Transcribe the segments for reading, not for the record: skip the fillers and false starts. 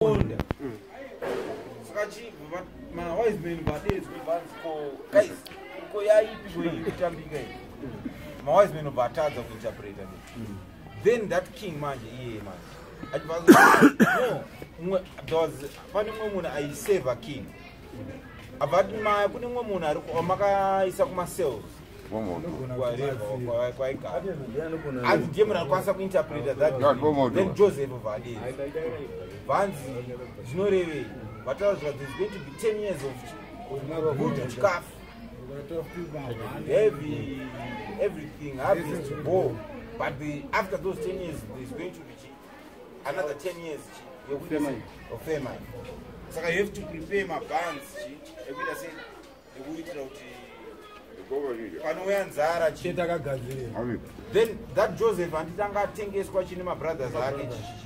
Onda saka chibva mawise men vadedzwe, vanzi, "Ko guys, ko yaipi ko iyi kutambika iyi?" Mawise men obva atadza kuinterpreta. Then that king manje, iye manje achibva no there was, pane mumwe munhu aiseva king, abva ati, "Maya, kune mumwe munhu ari wamakaisa kumacells whatever kwaigara, anzi ndiye munhu anokwanisa kuinterpreta that dream." Then Joseph vadezi vanzi, "Zvinorevei?" Vataura zvika, "There's going to be 10 years of good chikafu, heavy everything, harvest to go, but after those 10 years there's going to be another 10 years chi of famine. Saka you have to prepare mabarns chi ekuita sei, ekuitira kuti panouya nzara chi." Chete akagadzirira. Then that Joseph, handiti anga atengeswa chine mabrothers ake chichichi.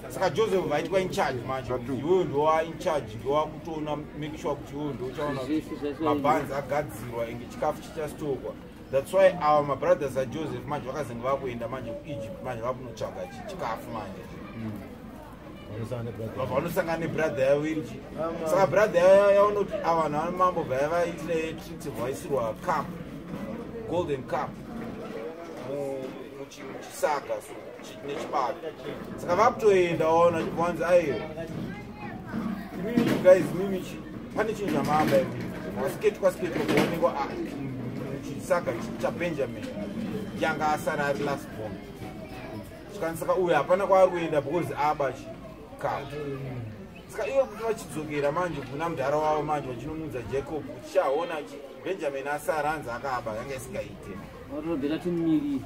Saka Joseph vaitwa in charge manje, iwewe ndowa in charge, ndowakutoona, make sure kuti iwewe ndochaona kuti mabarns agadzirwa enge chikafu chichastokwa. That's why our mabrothers aJoseph manje vakazenge vakuenda manje kuEgypt manje, vakunotsvaga chikafu manje. Vabva vanosangana nebrother yavo iri chi. Saka brother yavo yaona kuti ava vanhu vamambo vaivaitira tricks, vaisirwa cup, golden cup muchisaga so nechibato. Saka vakutoenda waona chibvanzi, "Aiyo imimi, you guys, mimi chi pane chinhu chamamba imimi." Wasiketwa siketwa kuonekwa muchisaga chaBenjamin, yanga asara ari last born. Zvikanzi, "Saka uyu hapana kwaari kuenda because aba chikafu." Saka ivo kuti vachidzokera manje kuna mudhara wavo manje, vachinomuudza Jacob kuti, "Chaona Benjamin asara, anzi akaba," yanga isingaite. Watobvira timumirire.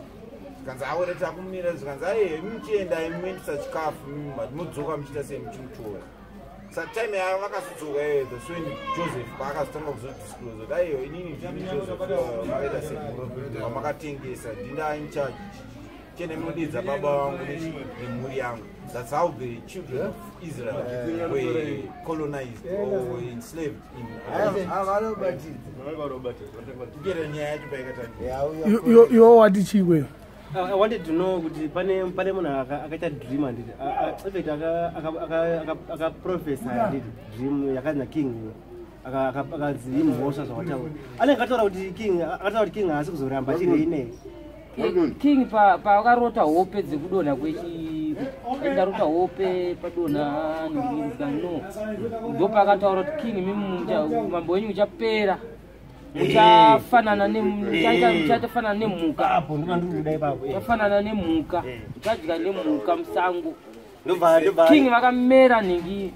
Zvikanzi, "Awere takumira." Zvikanzi, "Aiye, muchienda muendesa chikafu, but modzoka muchiita sei, muchimutora." Saka time yavo vakazodzoka iyoyo, that's when Joseph paakazotanga kuzodisclose kuti, "Aiyo, inini ndini Joseph makaita sei, wamakatengesa, ndinda in charge, chene munodidza baba vangu nemhuri yangu." That's how the children of Israel were colonized or were enslaved in kugera. Nyaya yacho paikatangira. Iwo wati chikwe? I wanted to know kuti pane munhu akaita dream, handiti? In fact akaprofesa, handiti, dream yakanzi king akanzi imhosva zvawataura. Anenge akataura kuti king, akataura kuti king haasi kuzoramba achireinei. King paakarota hope dzekudonha kwechi, ndarota hope padonha nzika, no, ndopaakataura kuti, "King, mimi mambo wenyu uchapera, muchafanana muchatafanana nemhuka." Apo ndinoda ndiri kuda ipapo. Uchafanana nemhuka, uchadya nemhuka musango. Ndobva King vakamera nhingi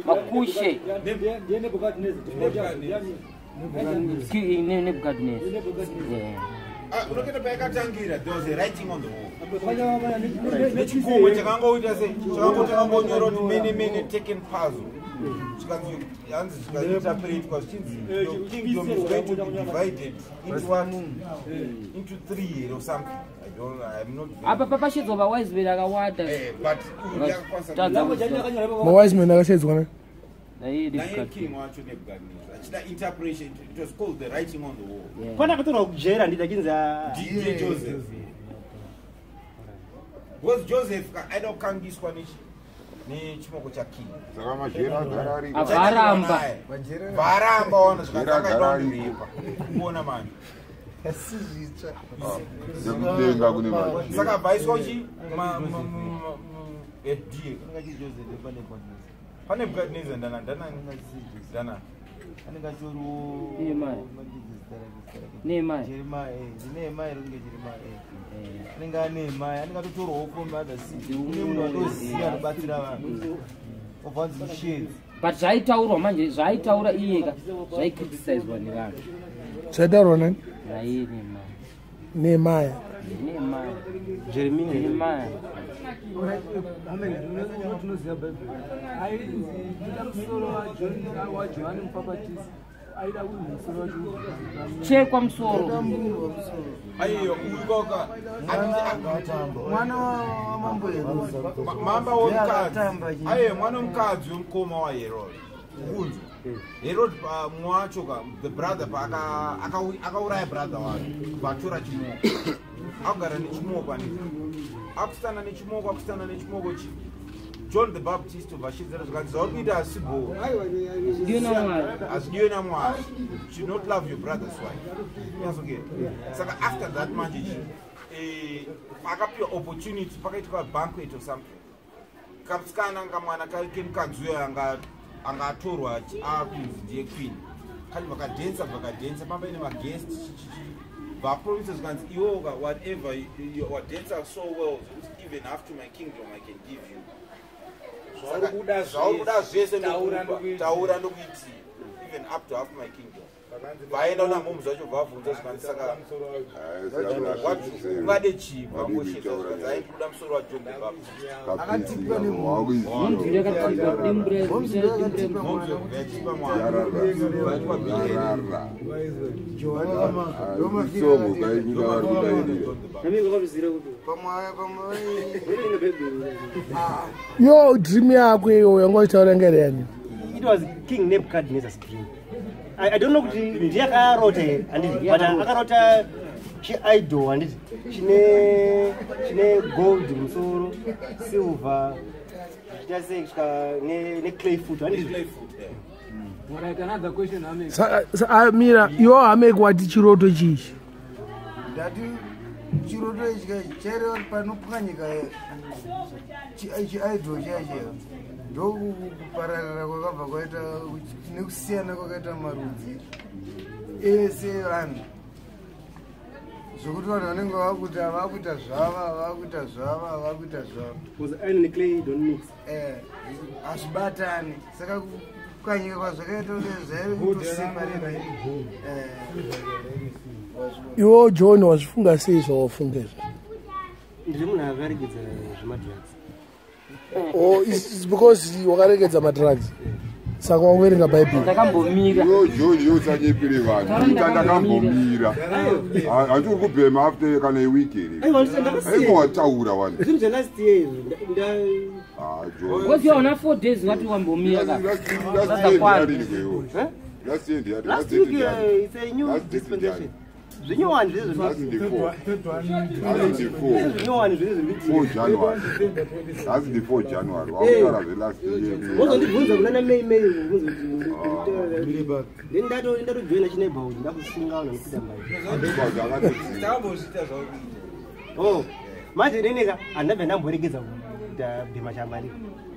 makushe. Nebukadnezar, yeah. Ah, unokenda paikatangira, there was a writing on the wall nechikomwe chakangoita se chakangonyora kuti mene mene tekel puzzle. Zvikanzi, hanzi zvikainterpretwa zvichinzi your kingdom is going to be divided into what, into three here or something. I don't, I'm not very- Apa papashedzwa vawise men akawanda. But uyu yakakwanisa. Tadza. Mawise men akashedzwa ne? Naye Naye Nebukadnezar. king wacho Nebukadnezar achida interpretation. It was called the writing on the wall. Pane akatorwa kujera, handiti, achinzi DJ Joseph, because Joseph aida kukangiswa nechimoko chaking. Saka majera agara ariko. Avaramba. Varamba wana. Jera agara ariko. Zvikazakaita kuona manje. Nekudenga kune majera. Saka bvaiswa chi ndiye pane Nebukadnezar, ndana ndanani ndana. Anenge achioriwo. Nehemiah. Nehemiah. Nehemiah, ringe Jeremiah, anenge aNehemiah, anenge atotorwawo from other city kune munhu atoziva anobatsira vanhu, obva anzi mushedzi. But zvaitaurwa manje, zvaaitaura iyeka zvaicriticizwa nevanhu. Zvaitaurwa nani? Naye Nehemiah. Nehemiah. Nehemiah. Jeremiah. Jeremiah. Tinoziva Bhaibheri ainzi ndida musoro waJohani Mupapatisi, aida kuti musoro wacho. Chekwa musoro. Aiyo, uyu koka Mwana wamambo Herodi. Mamba womukadzi. Akatamba chii? Aiyo, mwana womukadzi wemukoma waHerod, ukunzwa Herod mumwe wacho ka, the brother, akauraya brother wake, vatora chimoko, akugara nechimoko, anditi akusitana nechimoko, akusitana nechimoko chi. John the Baptist vashedzera zvikanzi zvauri kuita hasibho, Ndiyo naMwari. hazvidiwe naMwari. You should not love your brother's wife. Yazokera. Saka after that manje chi pakapiwa opportunity, pakaitwa banquet or something. Kamusikana kamwana kemukadzi uyo anga atorwa akunzi ndiye queen, kani vakadhensa, vakadhensa pamba ine maguest chichichi, vapromisa zvikanzi iwoka whatever wadhensa so well zvekuti even half to my kingdom I can give you. Zvauri kuda zvauri kuda zvese taura ndokupa, ndokuitira. Taura ndokuitira, even up to half my kingdom. Vaenda kuna mhomu zvacho, vabvunza zvikanzi saka ungade chii? Vangoshedza zvikanzi aikuda musoro waJohn the Baptist. Mhomzo yakatipa dimbure. Mhomzo yachipa mwana vaitwa Billy. Yo dream yako iyo yanga uchitaura ngere yani? It was King Nebuchadnezzar's dream. I don't know kuti ndiye akarota here, handiti? But akarota chiidol, handiti, chine gold musoro, silver, zvichiita sei, kusvika neclay foot, handiti? Alright, another question, Amek. Mira iwo hameki wati chiroto chichi. Ndati chiroto ichi kai chaireva kuti panopwanyika chiidol chiya chiya, ndokupararira kwakabva kwaita nekusiyana kwakaita marudzi ese evanhu, zvokuti vanhu vanenge vakuita vakuita zvava vakuita zvava vakuita zvava. Because iron and clay don't mix. Hazvibatani, saka kupwanyika kwazvakaita zvaikutoseparera. Iwo John wazvifunga sei zvawafunga izvo? Ndiri munhu akaregedza zvemadrugs. Oh, it's because wakaregedza madrugs saka wakuverenga bhaibheri? Ndakambomira. Yo John, yo usanyepere vanhu, ita ndakambomira, hanti uri kubhema after kana iwiki here? Aiwa, ndakasiya. Aiko wataura wani. Zvinhu zvelast year izvi Ah, John. Because you are 4 days wati wambomira ka. Last year ndiyani kweyo? Last year ndiyani? Last Last date week ndiyani? it's a new Last date dispensation, zvinyowani zviri. Last the four. Last the four. Zvinyowani zviri zviri. 4 January. That's the 4 January. Wakutaura zvelast year. Wozondibvunza kunana May May, ubvunza kuti then ndatojoina chineighborhood, ndakusunga vanhu vanokuita mbai. Takambozviita zvakuita. Oh, manje neneka handabva ndamboregedza kuita bhema chamari,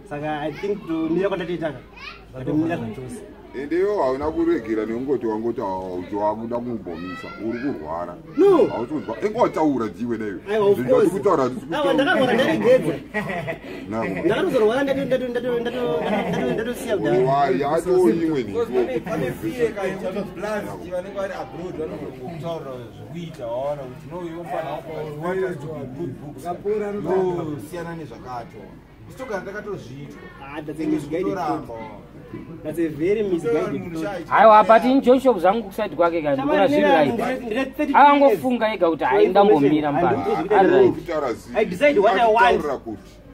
saka I think kutomira kwandatoitaka ndatomira zvachose. Ende iwo hauna kuregera nekungoti wangoti kuti wakuda kumbomisa, uri kurwara. No. Hautonzwa. Inge wataura dziwe naiwe. Aiwa, of Zvinhu course. zvatiri kutaura Aiwa, ndakarwara ndaregedza. Nako. Ndakatozorwara ndatosiya kudhara. Yatoimwe. Because pane fear ka yekuti blaz vanenge vari abroad vanogokutaurira zvekuita, waona kuti no, iwe mufana want us to be good books, no, siyana nezvakato, isitogara takatozviitwa. Ah, that's a misguided thought. Toramba. That's a very misguided thought. Aiwa, but in John shop zvangu kusaidi kwake ka ndikuona zviri right. Akangofunga ega kuti hai, ndambomira mbanje, ari right. I decide what I want.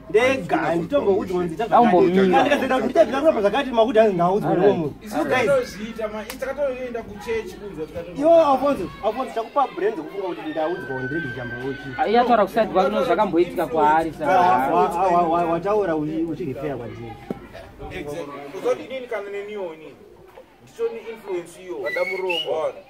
Ndega, handitomboudzwa kunzi ita zvakati. Ambomira. Kana ndikazoita kuti ndita zvakaramba zvakati, makuti hanzi ndaudzwa Alright. nemumwe munhu. Isu So guys, takatozviita, takatoenda kuchechi kunzwa. iwe Alfonso, Alfonso, chakupa brain dzekufunga kuti ndaudzwa ndirege chambochi. Iye ataura kusaidi kwake no zvakamboitika kwaari saka. Wataura uchirifeya kwandiri. Uzoti inini kana neniwo inini ndichoni influence iyo muromo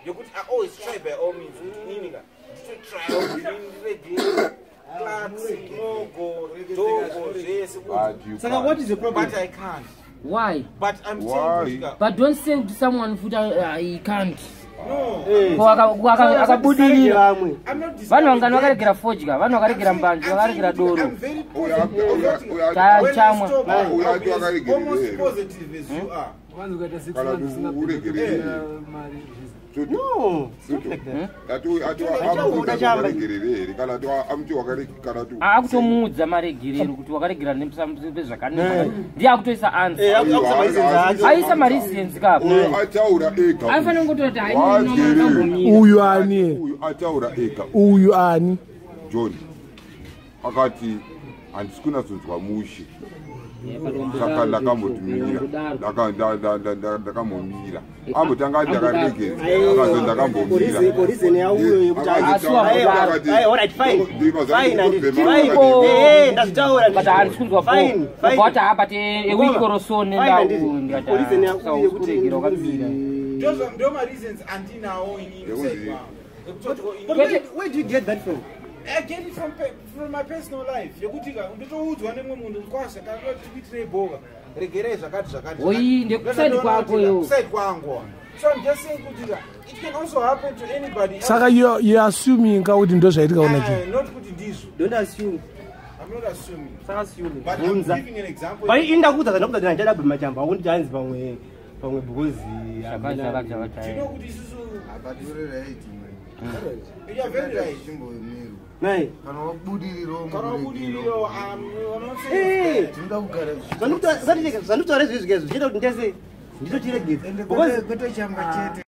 yekuti I always try by all means kuti inini ka ndichotry kuti inini ndiregere clax, mogo, dogo, zvese kuti- Saka what is the problem? But I can't. Why? But I'm saying kuti ka- But don't say to someone futi he can't. No. Ko akabudirira. Vamwe. I'm not Vanhu vangani vakaregera fodya, vanhu vakaregera mbanje, vakaregera doro. I'm very positive. Ta- When I chamwa. stop, I'll Uya be as akaregerera almost here. positive as you are. Wanzi ukaita six Kana months usina uregerere. bhema, mari zvizi. No, it's not like that. Atiwakaregerere here kana amuti kana Akutomuudza maregerero kuti wakaregera nepezvakanaka, ndiye akutoisa answer. Eh, akuisa mareasons ake. Aisa mareasons kapo. Uyo ataura ega. Aifanira kungototi hai, Wagere. ndambomira. Uyu ani? Uyu ataura ega. Uyu ani? John akati handisi kunatsonzwa mushe. Saka ndakambotimira, ndakambomira, ambotanga ndakaregedza, akazo ndakambomira. Reason yauyo yekuti Asi wambodaro. Alright, fine. Fine, handiti. Tiripo. Ndazvitaura. But handisi kunzwa Fine, fine. but ah, but a week or so Fine, handiti. nendau Reason yauyo yekuti ndikati wakamira. Ndo mareasons andinawo inini Yekuti- kuside kwangu. Ekutoti ko But where do you get that from? I get it from my personal life yekuti ka ndotoudzwa nemumwe munhu kwasha kana ndoti tikuitirei bhoka, regerei zvakati zvakati. Oi, ndekuside kwako yo. Kuside kwangu. So I'm just saying kuti ka it can also happen to anybody else. Saka you are assuming ka kuti ndo zvaitika kuna Ah, John? not kuti ndizvo. Don't assume. I'm not assuming. Saka assume. But I'm Bvunza. giving an example. But ini ndakuudza, zvandakuudza kuti handichada bhema chamba, wakuti hanzi pamwe because Zvakati, zvakati, zvakati. Do you know kuti isusu Apatori right, man. You are very right. Chimbomirwa. Nai. Kana wabudirirawo. Kana wabudirirawo, I'm not saying Eh. Tinoda kugara. Zvandikutaura izvizvi zvichiita kuti ndese nditochiregedza Ende because kwete chamba chete.